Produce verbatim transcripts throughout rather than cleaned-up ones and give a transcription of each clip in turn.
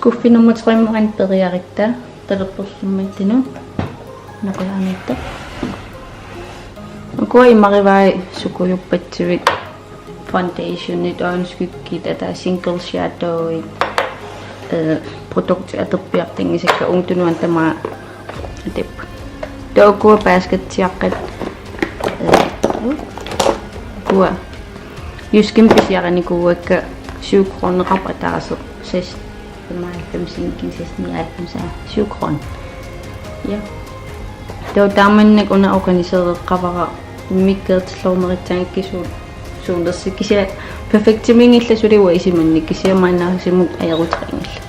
Kuffi nummer tre-mut aamma periarutta talerperlummatinnut naqulaaniittoq. Ukua imarivai sukujuppatsivit foundationit, øjenskyggit, ata single shadowit, eh, produktit atorpiartanngisakka uunga tunuani tamaat atipput. Taava ukua basketsiaqqat, eh, ukua Jyskimi pisiarinikuuakka syv kroneqarpoq ataaseq, seks femoghalvfems, en seks nioghalvfems, syv kroner. Ja. Taava taamannak una organisereqqavara, immikkoortillornerissaangakkit su-, suunersoq, kisianni perfektimiinngillat suli uanga isumanni, kisianni maannaasimut ajoruteqanngillat.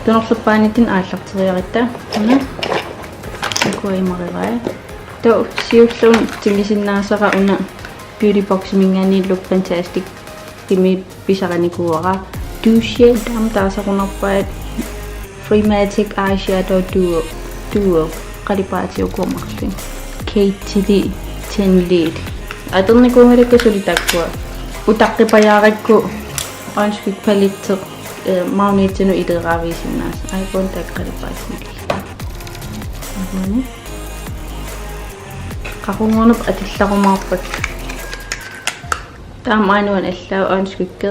Tunorlerpaanitsinni aallarteriarutta una ukua imarivai. Taava siullermik tigusinnaasara una Beauty Boximinngaanniit Look Fantastic-imi pisarinikuuara. Douche, taama taasarunarpaat Freematic Eyeshadow Duo, Duo, qalipaatit ukua marluk. Kate Tilly Ten Lead. Atornikuunngilakka suli taakkua. Utaqqipajaarakku øjenskygge palette, eh, maaniitsinut ileeraaviisinnaasoq. Aajukua taakku qalipaatit. Aajukua. Qaqugornerput atullarumaarpakka. Taava aajuna allaat øjenskygge,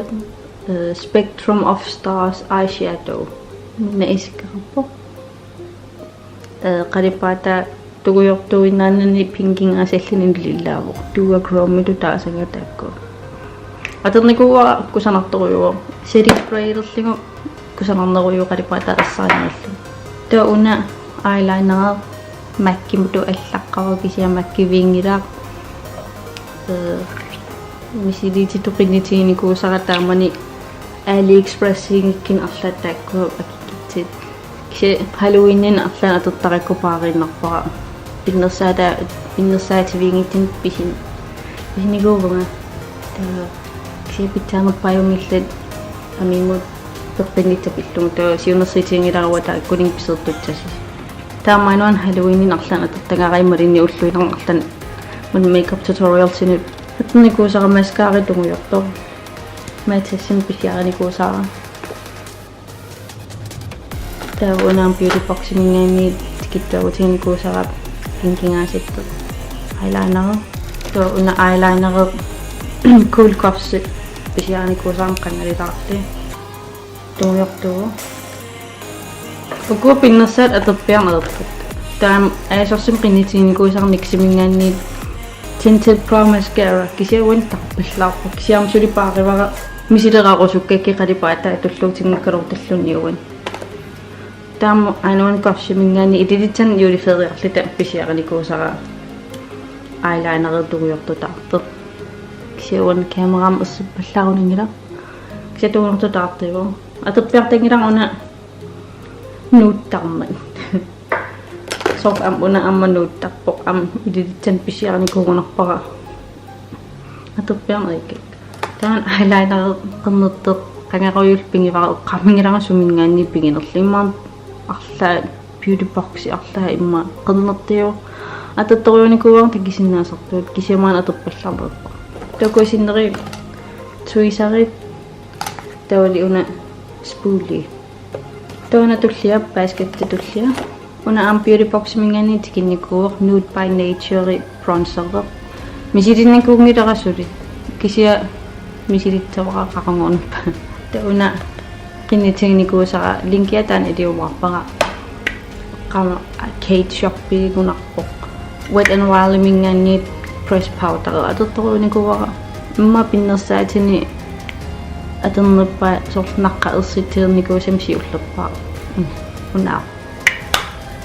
eh, Spectrum of Stars Eyeshadow. Minna isikkoqarpoq. Eh, qalipaataa tungujortuinnaanani pinkingaasalluni lillaavoq. Duochrome-itut taasagara taakku. Atornikuuara, kusanartorujuuvoq. Setting spray-erlugu kusanarnerujuuvoq qalipaataa ersarinerlugu. Taava una eyeliner MAC-imutut allaqqavoq, kisianni MAC-iviinngilaq. Eh, misiliititut qinnutiginikuusara taamani AliExpress-iinngikkunik arlaat taakkua akikkutsigit. Kisianni Halloweenimi arlaannik atortarakku paariinnarpara. Pinnersaata-, pinnersaativiinngitsunik pisin-, pisinikuuvunga. Taava kisianni pitsaanerpaajunngillat amimut peqqinnissaq pillugu, taava siunnersuutiginngilara uanga taakkuninnga pisertussasut. Taava aajuna Halloweenimi arlaannik atortagara imaluunniit ulluinnarni arlaanni maanna makeup tutorialsinik atornikuusara mascara tungujortoq. Matasimi pisiarinikuusara. Taava una Beauty Boximinngaanniit tikittuarutiginikuusara pinkingaasattoq eyeliner. Taava una eyeliner Cool Puffs pisiarinikuusara qangalitaartoq. Tungujortoq. Ukua pinnersaat atorpiarneq ajorput. Taava ASOS-imi qinnutiginikuusara NYX-iminngaanniit Tinted Brow Mascara, kisianni uani tarpallaarpoq. Kisianni suli paarivara misilerarusukkakkit qalipaataa tulluutinngikkaluartalluni uani. Taava aajuna Gushiminngaanniit ililitsanik juleferiarluta pisiarinikuusara eyeliner tungujortoq taartoq. Kisianni uani kameramut ersippallaarunanngilaq. Kisianni tungujortoq taartuuvoq. Atorpiartanngilara una nuuttarmat. Soorlu aamma una aamma nuuttarpoq, aamma ililitsanik pisiarinikuugunarpara. Atorpiarneq ajorput. Taanna eyeliner qernertoq qangarujuullu pigivara, eqqaamanngilara suminngaanniit piginerlugu, immaqa arlaat Beauty Box arlaat immaqa qernertoq. Atortorujuunikuuara takusinnaasartugut, kisianni maanna atorpallaarneq ajorpoq. Takusinneri tweezerit, taavalu una spoolie. Taava una tullia, basketti tullia. Una aamma Beauty Boximinngaanniit tikinnikuuvoq Nude by Nature bronzeri. Misilinnikuunngilara suli. Kisianni misilissavara qaqugornerpaaq. Taava una qinnutiginikuusara, linkia taanna iliumaarpara. Qama Kate Shop-iugunarpoq. Wet n Wild-iminngaanniit pressed powder atortorujuunikuuara. Immaqa pinnersaatinik atornerpaat soorlu naqqap ersitsernikuusami siullerpaaq. Mm, una.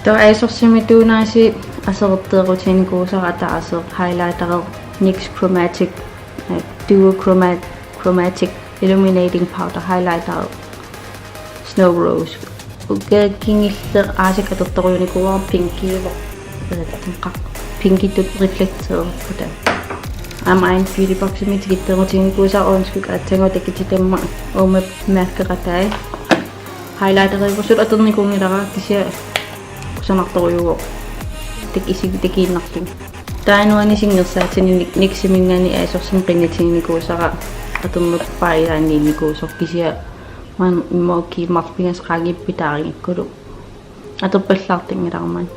Taava ASOS-imi tuunaasi aserorteerutiginikuusara ataaseq highlighter, NYX Chromatic, eh, Duo Chromat-, Chromatic Illuminating Powder Highlighter Snow Rose. Ukua kingulleq aasaq atortorujuunikuuara, pinkiuvoq. Pinkittut reflekteerput. Aamma aajuna Beauty Boximi tikittuarutiginikuusara øjenskygge aatsaannguaq takutitamma uuma mærkeqatai. Highlighteriuvoq, suli atornikuunngilara, kisianni kusanartorujuuvoq. Tak isi takiinnarlugu. Taava una singersaatini NYX-, NYX-iminngaanniit ASOS-imi qinnutiginikuusara atornerpaaq ilaanniinnikuusoq, kisianni Maanna immaqa ukiut marluk pingasut qaangiupput taarigikkulu atorpallaartinngilara maanna.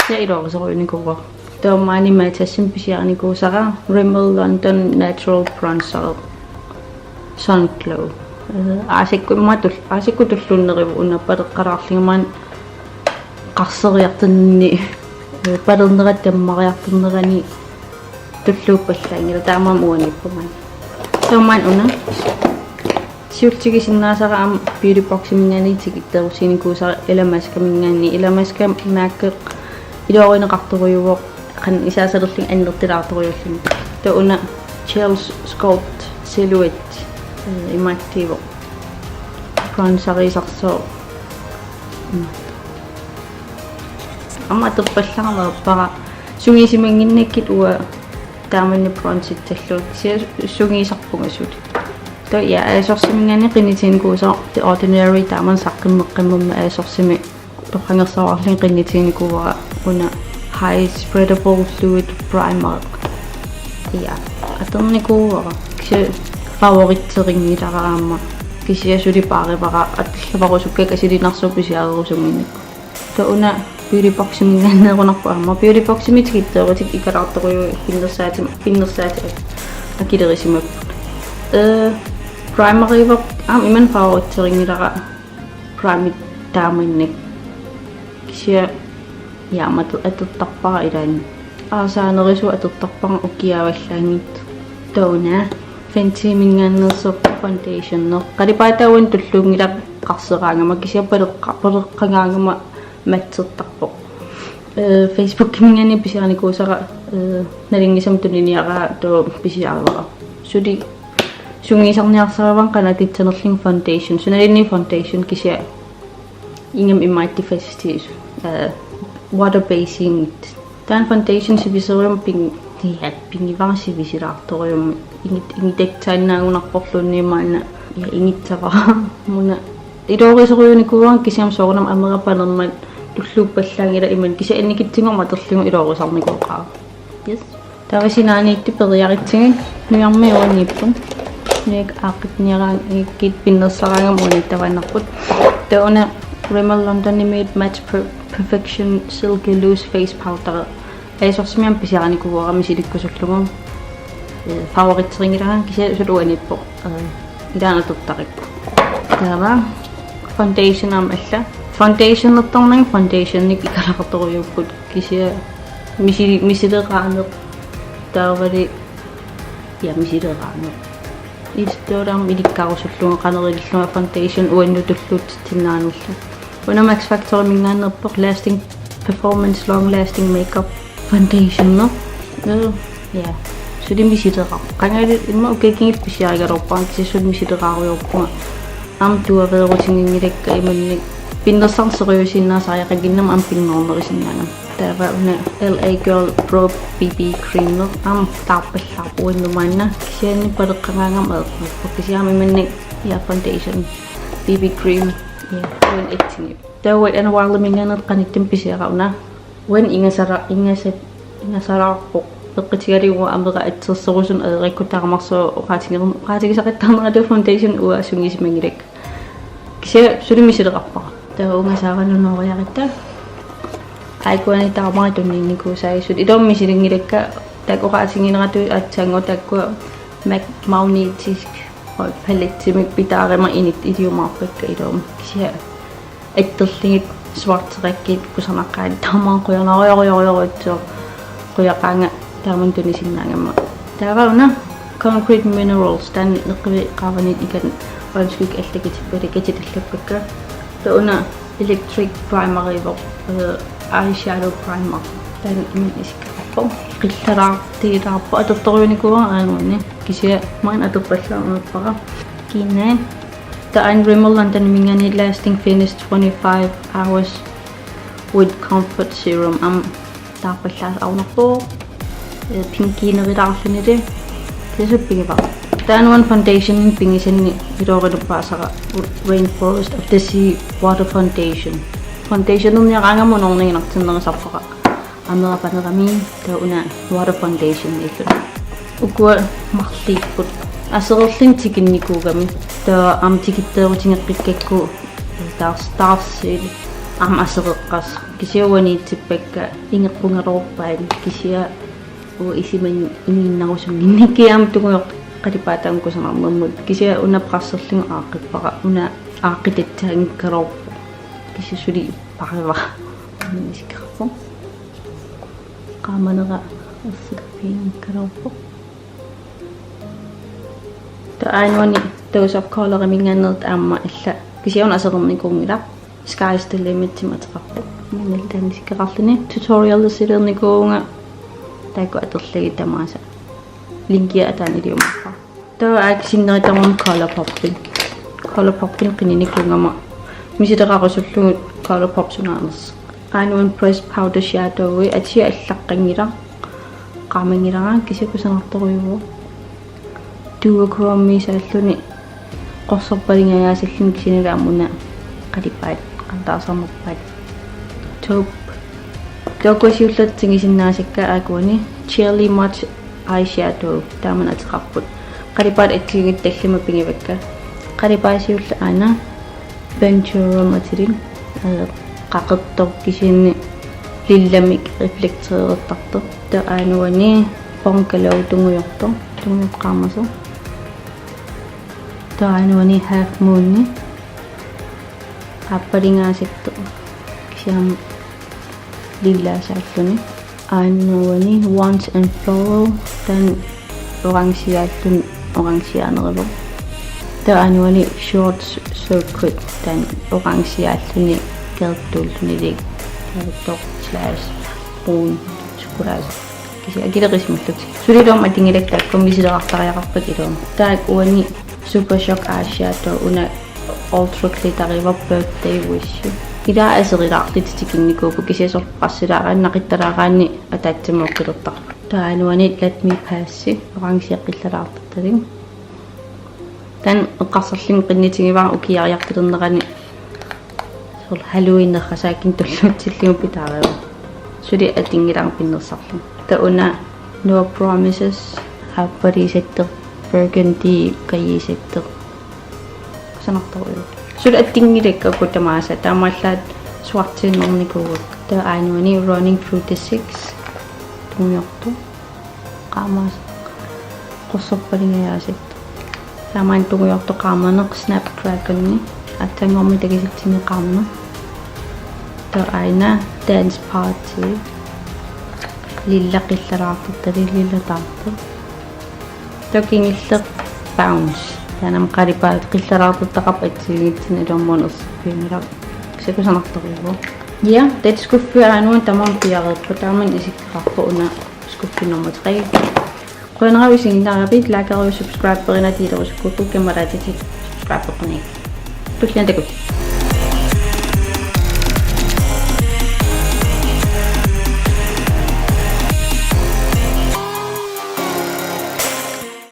Ja iluarisorujunikuuara. Taava maani Matasimi pisiarinikuusara Rimmel London Natural Bronzer Sun Glow. Eh, aasakkut immaqa tul-, aasakkut tulluunneruvoq una paleqqalaarlunga maanna qarseriartornerani, eh, palernera tammariartornerani tulluuppallaanngilaq, taamaammat uaniippoq maanna. Taava maanna una siulliussisinnaasara aamma Beauty Boximinngaanniit tikitterusinikuusara Illamasquaminngaanniit. Illamasqua mærke iluarineqartorujuuvoq, qanoq isaasalerlunga annertulaartorujuulluni. Taava una Gel Sculpt Silhouette, eh, imaattuuvoq. Bronzerisarsivoq. Mm. Aamma atorpallaarpara sungiusimannginnakkit uanga taamannak bronzitsallugu. Kisianni sungiusarpunga suli. Taava ja, ASOS-iminngaanniit qinnutiginikuusara The Ordinary, taamani saqqummeqqammammat ASOS-imi torrangersaarlunga qinnutiginikuuara una High Spreadable Fluid Primer. Ja, atornikuuara. Kisianni favoritterinngilara aamma. Kisianni suli paarivara, atorluarusukkakka silinarsuaq pisiarerusunnginnakku. Taava una Beauty Boximinngaanneerunarpoq aamma. Beauty Boximi tikitterutit ikalaartorujuit pinnersaatit, pinnersaatit akilerisimapput. Eh, primeriuvoq aamma imannak favoritterinngilara, primit taamannak. Kisianni ja aamma ator-, atortarpara ilaanni. Aasaanerusut atortarpara ukiuuvallaanngitsut. Taava una Fentyminngaanneersoq foundation. Qalipaataa uannut tulluunngilaq qarseraangama, kisianni paleqqa-, paleqqagaangama mattertarpoq. Eh, Facebookiminngaanniit pisiarinikuusara, eh, nalunngisamik tuniniaraa taava pisiarivara. Suli sungiusarniarsarivara qanoq atussaanerlunga foundation. Sunaluunniit foundation kisianni ingammik imaattoq festiv, eh, water based. Taanna foundation sivisorium ping-, ja, pingivara sivisuulaartorujummik. Ingit-, ingitatsaannaagunarporluunniit maanna. Ja, ingitsavara. Una iluarisorujunikuuara kisianni soorunami amera panermat tulluuppallaanngilaq imannak, kisianni annikitsunnguamik atorlugu iluarisarnikuuara. Yes. Taava sinaaniittut periarutsigit nujarmit uaniipput. Nujakka aaqqittuuniaraangakkit pinnersaraangama uaniittavaannarput. Taava una Rimmel Londonimiit Match Per-, Perfection Silky Loose Face Powder. ASOS-imi aamma pisiarinikuuara misilikkusullugu. Eh, favoritterinngilara kisianni suli uaniippoq. Eh, ilaanni atortarpara. Taava foundation aamma alla. Foundationertarnanga foundationit ikalaartorujuupput. Kisianni misi-, misileraaneq taavali, ja, misileraaneq. Illuttaarami ilikkarusullunga qanoq ilillunga foundation uannut tulluutsitsinnaanerlugu. Una Max Factoriminngaanneerpoq Lasting Performance Long Lasting Makeup Foundation, no? Eh, ja. Suli misilerarpoq. Qangali immaqa ukiut kingulliit pisiarigaluarpara, kisianni suli misileraarujoorpunga. Aamma tuaveerutiginngilakka imannak. Pinnersarneq seriusiinnaasariaqannginnama aamma pinngornerusinnaagami. Taava una L A Girl Pro B B Cream, no? Aamma taarpallaarpoq uannut maanna. Kisianni paleqqagaangama aerrarpoq. Kisianni aamma imannak, ja, foundation, B B cream. Ja, uani atsigivoq. Taava Wet n Wildiminngaanniit qanittumi pisiara una. Uani ingasara-, ingasa-, ingasaraarpoq. Peqqutigalugu amera atserserusunut aerakku taamarsuaq oqaatiger-, oqaatigisaqattaarnera taava foundation uanga sungiusimanngilakka. Kisianni suli misilerarpara. Taava ungasaarannut nooriaratta. Aikuani taamari tunniunnikuusai suli. Iluamik misilinngilakka, taakku oqaatigineratut aatsaannguaq taakkua Mac Magnetic palettimik pitaarama init iliumaarpakka iluamik. Kisianni atterlugit suarterakkit kusanaqaat taamaanga qujanarujorujorujorujussuaq, qujaqaanga taamani tunisinnaagama. Taava una Concrete Minerals, taanna neqivit qaavanit ikan øjenskygge allakitippalikka, katitallappakka. Taava una Electric Primeriuvoq, eh, eyeshadow primer. Taanna imannak isikkoqarpoq. Qillalaartigilaarpoq, atortorujunikuuara aajuna. Kisianni maanna atorpallaarnerpara. Kiinnaat. Taava Rimmel Londoniminngaanniit Lasting Finish twenty-five hours with Comfort Serum. Aamma taarpallaasaqarunarpoq. Eh, pinkiinerilaarlunilu. Kisianni pigivara. Taava una foundation pigisanni iluarinerpaasara Rainforest of the Sea Water Foundation. Foundationerniaraangama unornaginartinnerusarpara. Amera panerami taava una water foundation illuni. Ukua marluupput. Aserorluni tikinnikuugami. Taava aamma tikitseerutigeqqikkakku taars-, taarsiit aamma asereqqasoq. Kisianni uaniitsippakka ingerpungaluarpaat kisianni uanga isumanni igiinnarusunnginnikkit aamma tungujortoq qalipaataanngikkusunarnermut. Kisianni una presserlugu aaqqippara, una aaqqitassaaginnakkaluarpoq. Kisianni suli parivara. Isikkoqarpoq. Qaamanera ersilerpianngikkaluarpoq. Taava aajuna Dose of Colors-iminngaanneersoq aamma alla. Kisianni una aserornikuunngilaq. Sky's the Limit-imik ateqarpoq. Maanna taanna isikkoqarluni. Tutorialisilernikuuvunga taakku atorlugit tamaasa. Linkia ataani iliumaarpara. Taava aajuna sinneri tamarmik ColourPop-imik. ColourPop-imik qininikuugama misileqarusullugu ColourPop sunaanersoq. Aajuna Pressed Powder Shadow-i atia allaqqanngilaq. Qaamanngilara kisianni kusanartorujuuvoq. Duochrome-iusaalluni qorsorpalingajaasalluni kisianni aamma una qalipaat, qantaasarnerpaat. Taupe. Taakku siullermik tigusinnaasakka aajukuani Cherry Mauve Eyeshadow taama ateqarput. Qalipaat assigiinngitsut tallimat pigivakka. Qalipaat siulleq aajuna Ventura-mik atilik, ee, qaqortoq kisianni lillamik reflekteerertartoq. Taava aajukuani Bungalow tungujortoq, tungujortoq qaamasoq. Taava aajukuani Half Moon-i. Aappalingaasoq kisianni lillaasaalluni. Aajukuani Warm and Floral, taanna orangeaalluni, orangeaaneruvoq. Taava aajukuani Short Circuit, taanna orangeaalluni, keertuullunilik, keertoq slash brun chokolade. Kisianni akilerisimallutik. Sulilu aamma atunngilakka taakku misileqartariaqarpakka iluamik. Taava uani Super Shock Eyeshadow, una Ultra Glitteriuvoq, Birthday Wish. Ilaa aserilaarlutik tikinnikuupput kisianni soorlu presselaaraanni naqittalaaraanni ataatsimut oqqilertarput. Taava aajukuani Let Me Pass-i, orange qillalaartortalik. Taanna eqqarsarlunga qinnutigivara ukiariartulernerani soorlu Halloween-erasaakkut tulluutsillugu pitaarivoq. Suli atunngilara pinnersarlunga. Taava una No Promises, aappaliisattoq, burgundy kajuusattoq. Kusanartorujuuvoq. Suli atunngilakka uku tamaasa, taamaallaat suartiinnarnikuuakka. Taava aajukuani Running Through the Six tungujortoq. Qaamasoq qorsorpalingajaasattoq. Taava aajuna tungujortoq qaamaneq Snapdragon-i. Aatsaannguamik takusatsinnik qaamaneq. Taava aajuna Dance Party. Lilla qillalaartortalik, lilla taartoq. Taava kingulleq Bounce. Taanna aamma qalipaat qillalaartortaqarpoq assigiinngitsunik, iluamik una erserpianngilaq. Kisianni kusanartorujuuvoq. Ja, taava skuffi aajuku tamarmik piareerput, taama isikkoqarpoq una skuffi nummer tre. Qujanaq isiginnaarivit, likeriuk, subscriberina, delerusukkukku, kammalaatitit subscribeqquniuk. Tulliani takuss'.